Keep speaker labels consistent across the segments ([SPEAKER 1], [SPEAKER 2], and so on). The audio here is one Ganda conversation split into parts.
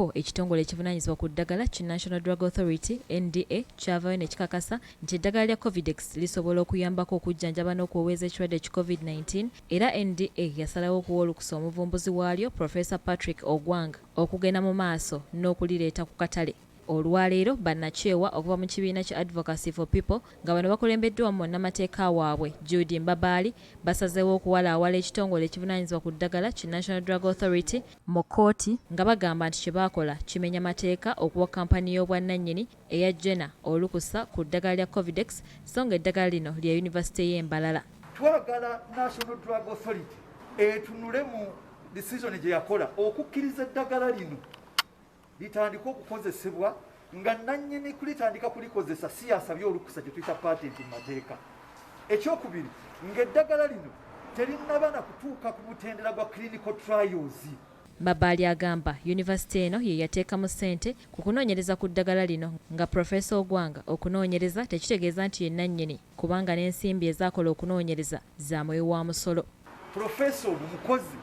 [SPEAKER 1] Emabegako ekitongole ekivunaanyizibwa ku ddagala ki National Drug Authority, NDA, kyavaayo ne kikakasa nti eddagala lya Covidex lisobola okuyambako okujjanjaba n'okuweweeza ekirwadde ki Covid-19 era NDA yasalawo okuwa olukusa omuvumbuzi waalyo Professor Patrick Ogwang okugenda mu maaso n'okulireeta ku katale. Olwaleero bannakyewa okuva mu kibiina ki Advocacy for People nga bano bakulembeddwamu munnamateeka waabwe Jude Mbabaali basazeewo okuwalaawala ekitongole ekivunaanyizibwa ku ddagala ki National Drug Authority mu kkooti nga bagamba nti kye baakola kimenya mateeka okuwa kkampani y'obwannannyini eya Jenner olukusa ku ddagala lya Covidex so nga eddagala lino lya yunivasite y'e Mbarara.
[SPEAKER 2] Twagala National Drug Authority etunule mu decision gye yakola okukkiriza eddagala lino litandike okukozesebwa nga nannyini kulitandika kulikozesa si yasabye olukusa gye tuyita patent mu mateeka. Ekyokubiri, ng'eddagala lino terinnaba na kutuuka ku mutendera gwa clinical trials.
[SPEAKER 1] Mbabaali agamba yunivasite eno ye yateekamu ssente ku kunoonyereza ku ddagala lino nga Professor Ogwang okunoonyereza tekitegeeza nti ye nnannyini kubanga n'ensimbi ezaakola okunoonyereza za muwi wa musolo.
[SPEAKER 2] Pulofeesa ono mukozi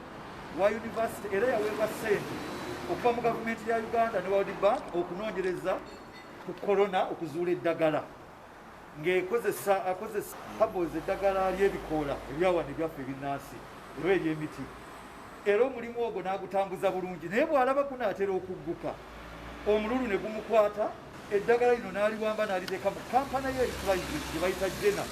[SPEAKER 2] wa yunivasite era yaweebwa ssente okuva mu gavumenti ya Uganda ne World Bank okunoonyereza ku corona okuzuula eddagala ng'ekozesa akozesa herbals eddagala ly'ebikoola ebyawano ebyaffe ebinnansi oba ery'emiti era omulimu ogwo n'agutambuza bulungi naye bw'alaba gunaatera okugguka omululu ne gumukwata eddagala lino n'aliwamba n'aliteeka mu kampani ye eri private gye bayita Jenner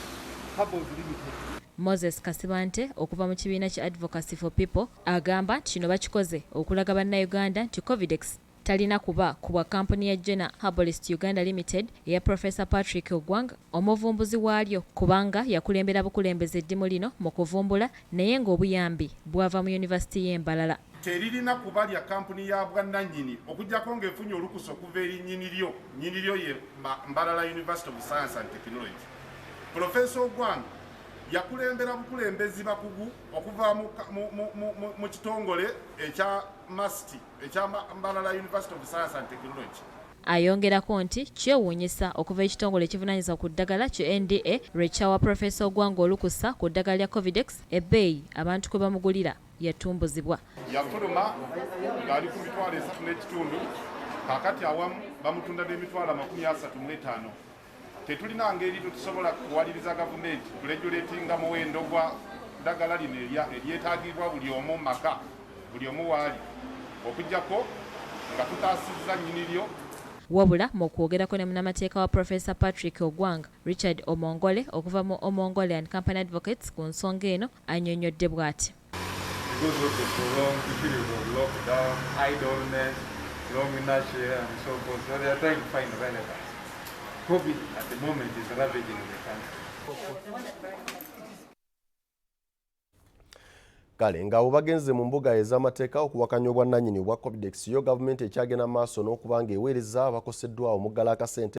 [SPEAKER 2] Herbals Limited.
[SPEAKER 1] Moses Kasibante okuva mu kibiina ki Advocacy for People agamba nti kino bakikoze okulaga bannayuganda nti Covidex talina kuba ku bwa kkampuni ya Jenner Herbalist Uganda Limited eya Professor Patrick Ogwang omuvumbuzi waalyo kubanga yakulembera bukulembezi eddimu lino mu kuvumbula naye ng'obuyambi bwava mu yunivasite y'e Mbarara.
[SPEAKER 3] Teririna kuba lya kkampuni ya bwannannyini okuggyako ng'efunye olukusa okuva eri nnyini lyo, nnyini lyo ye Mbarara University of Science and Technology. Pulofeesa Ogwang yakulembera bukulembezi bakugu okuva mu kitongole ekya MUST ekya Mbarara University of Science and Technology.
[SPEAKER 1] Ayongerako nti kyewuunyisa okuva ekitongole ekivunaanyizibwa ku ddagala ki NDA lwe kyawa Professor Ogwang olukusa ku ddagala lya Covidex, ebbeeyi abantu kwe bamugulira yatumbuzibwa.
[SPEAKER 3] Yafuluma ng'ali ku 350,000, kaakati awamu bamutunda n'emitwalo 35. Tetulina ngeri tetusobola kuwaliriza gavumenti kuregulatinga muwendo gwa ddagala lino eryetaagibwa buli omu maka, buli omu waali, okuggyako nga tutaasizza nnyini lyo.
[SPEAKER 1] Wabula mu kwogerako ne munnamateeka wa Professor Patrick Ogwang, Richard Omongole okuva mu Omongole and Company Advocates ku nsonga eno annyonnyodde bw'ati.
[SPEAKER 4] Because of the prolonged period of lockdown, idleness, long inertia, and so forth. So they are trying to find relevance. COVID at the moment is ravaging the country.
[SPEAKER 5] Kale ng'abo bagenze mu mbuga ez'amateeka okuwakanya obwannannyini obwa Covidex, yo gavumenti ekyagenda maaso n'okuba ng'eweereza abakoseddwa omuggalo akasente.